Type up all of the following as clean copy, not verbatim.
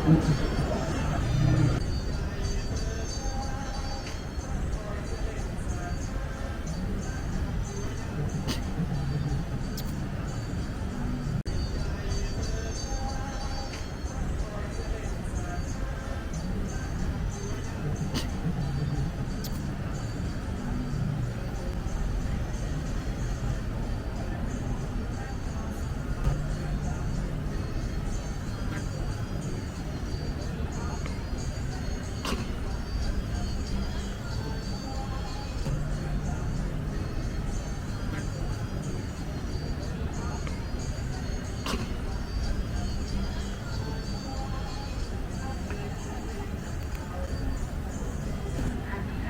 ท่า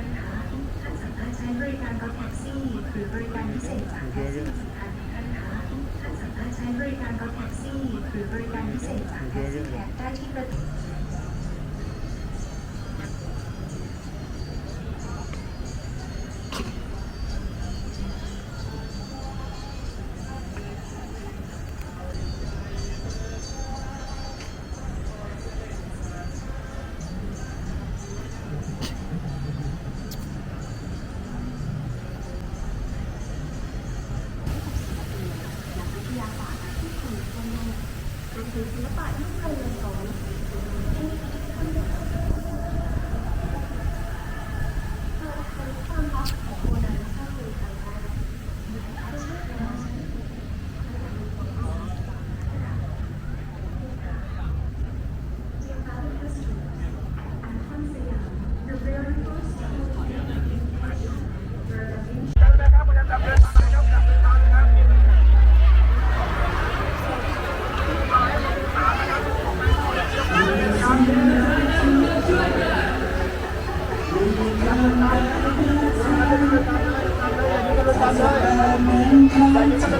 นคะท่านสามารถใช้บริการรถแท็กซี่หรือบริการพิเศษจากแท็กซี่ท่านท่านคะท่านสามารถใช้บริการรถแท็กซี่หรือบริการพิเศษจากแท็กซี่แคบได้ที่ประตู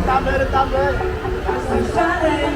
ตามเลยตามเลย